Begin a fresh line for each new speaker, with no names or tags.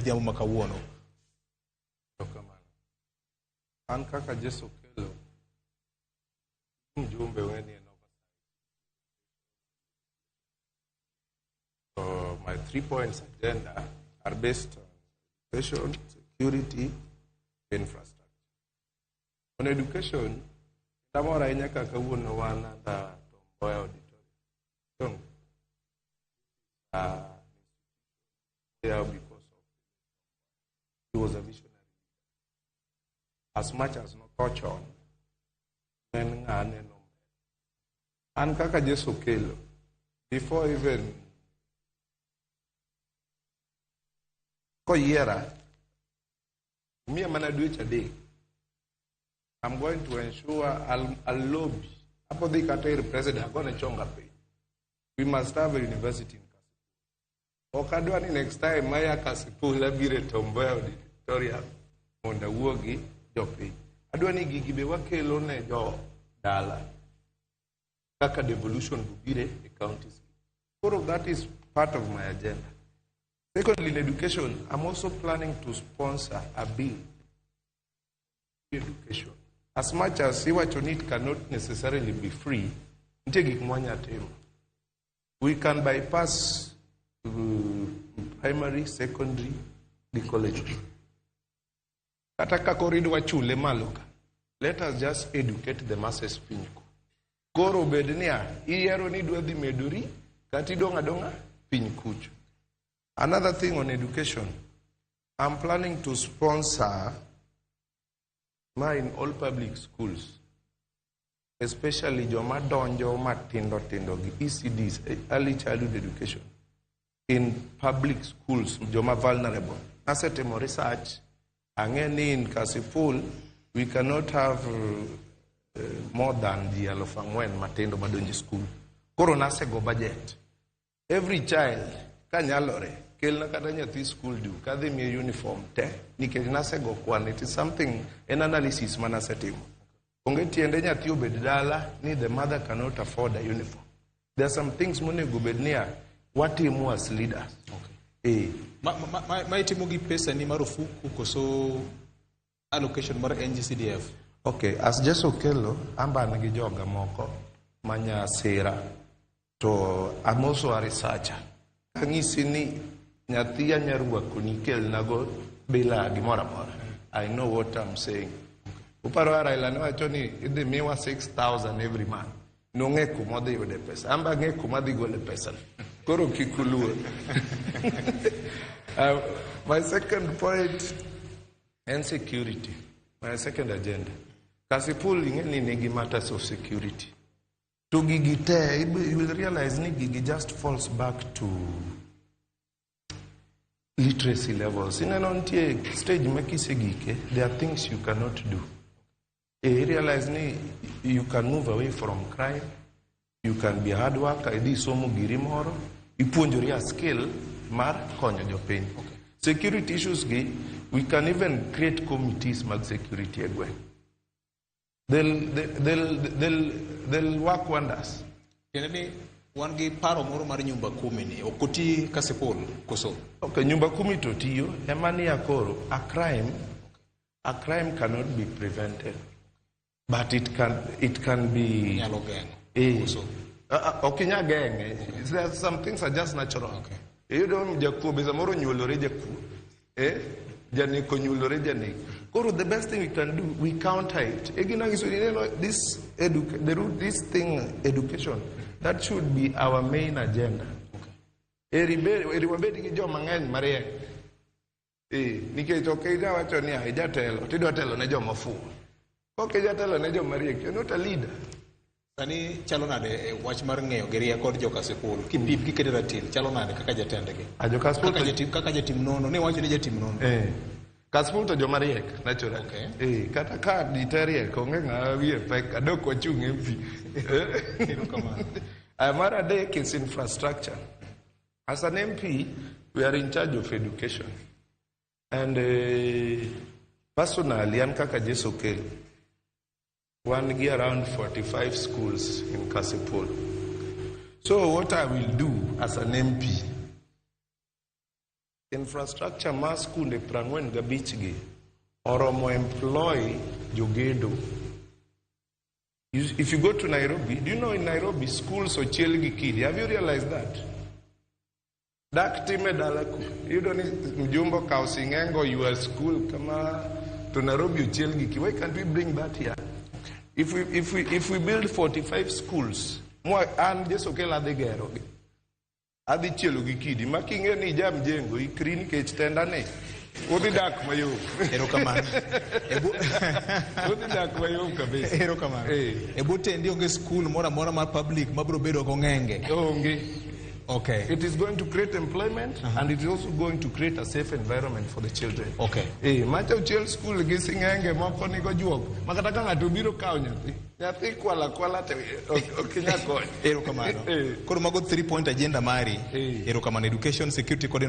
Odhiambo ma kawuono.
Erokamano. An kaka Jesu Okello, mjumbe weni en oversight. So my 3 points agenda are based on education, security, infrastructure. On education, amor ahinya kaka kawuono wan under Tom Mboya Auditorium. So, there because of he was a visionary. As much as notho chon, ne en ng'a neno mbele. An kaka Jesu Okello, before even koyiera, miya mana dweche 3, I'm going to ensure I'll lobby. Apodhi kata ir president agone chonga piny. We must have a university in Kasipul. Ok adwa ni next time maya Kasipul abiro e Tom Mboya Auditorium mondo awuo gi jopiny. Adwa ni gigi be wakelo ne jo dala kaka devolution bobire e counties. Koro that is part of my agenda. Secondly, in education, I'm also planning to sponsor a bill education. As much as iwacho ni it cannot necessarily be free, nitie gik mwanya timo. We can bypass primary, secondary, gi college. Kata ka koro idwa chule malo ka, let us just educate the masses piny ku. Koro bed niya, iyiero ni idwa dhi medori, kata idong' adong'a piny kucho. Another thing on education, I'm planning to sponsor ma in all public schools, especially joma donjo matindo tindo gi ECDs, early childhood education, in public schools, joma vulnerable. Nasetimo research, ang'e ni in Kasipul, we cannot have more than ji 4,000 matindo madonjo e school. Koro nasego budget. Every child, kanyalore, kelna kata nyathi school duk, adhi miye uniform te, nikech nasego kwan, it is something, en analysis manasetimo. Onge tiende nyathi obed dala ni the mother cannot afford a uniform. There are some things monego bed niya, watimo as leaders.
Okay. Ma itimo gi pesa ni mar ofuku koso allocation mar NGCDF?
Okay, as Jesu Okello, amba an gi joga moko manya sira to I'm also a researcher. Kang'isi ni nyathi anya rwakoni kelnago bila gimoro amora. I know what I'm saying. Uparo Raila ne wacho ni idhi miwa 6,000 every month. Nong'e kuma odhi yude pesa. An be ang'e kuma adhi gole pesa. Koro kik uluor. My second point en security. My second agenda. Kasipul ing'e ni nigi matters of security. To gigi te, you will realize ni gigi just falls back to literacy levels. Ineno nitie stage ma kisegike, there are things you cannot do. You realize ni you can move away from crime, you can be a hard worker, idhi somo giri moro, ipuonjori a skill mar konyo jopiny. Security issues gi, we can even create committees mag security e gweng'. They'll work wonders.
Tiende ni wan gi paro moro mar nyumba kumi ni ok oti Kasipul koso?
Okay, nyumba kumi to tiyo, ema niya koro, a crime cannot be prevented, but it can be
Nyalo geng'o.
Eh.
Koso?
Ok inyal geng'e. There are some things are just natural. Iyudo jakuo be samoro onyuolore jakuo. Eh? Janeko onyuolore janeko. Koro the best thing we can do, we counter it. E gina nyiso ni, this the root, this thing education, that should be our main agenda. Eri wabed gi joma ng'eny mariek. Eh, nikech ok ija wacho ni ijatelo, tidwa telo ne joma ofuwo. Kok ijatelo ne joma riek, you're not a leader.
Sani chalo nade e wach mar ng'eyo gi rieko kod jo Kasipul? Kipim kikete ratil, chalo nade kaka jatendgi?
A jo Kasipul
Kaka jatim nonro, ne wacho ni jatim nonro.
Eh. Kasipul to joma riek, naturally. Eh, kata ka ji te riek, onge ng'ama wiye pek, adok wachung' MP.
Erokamano.
Mar adek is infrastructure. As an MP, we are in charge of education. And personally, an kaka Jesu Okello, wan gi around 45 schools in Kasipul. So what I will do as an MP, Infrastructure mar skunde 45 gi oromo employ jogedo. If you go to Nairobi, do you know in Nairobi schools ochiel gi kidi? Have you realized that? Dak time dala ku. Iyudo ni mjumbe okawo sing'enge oywa school kama to Nairobi ochiel gi kidi. Why can't we bring that here? If we build 45 schools, mwa an Jesu Okello adhi gero gi. Adhi chielo gi kidi. Ma king'e ni ija mjengo, ikri nikech tenda ni. Udhi dak mayom.
Erokamano.
Udhi dak mayom kabisa.
Erokamano.
Eh.
E bwo tendi onge skul moro amora mar public mabiro bedo gong'enge.
Onge.
Okay.
It is going to create employment and it is also going to create a safe environment for the children.
Okay.
Eh, macha ochiel skul gi sing'enge moko nigo juok. Ma kata ka ng'ato obiro kawo nyathi, nyathi kwala kwala to ok inyal konyo.
Erokamano.
Eh.
Koro mago 3 point agenda mari.
Eh.
Erokamano: education, security kod infrastructure.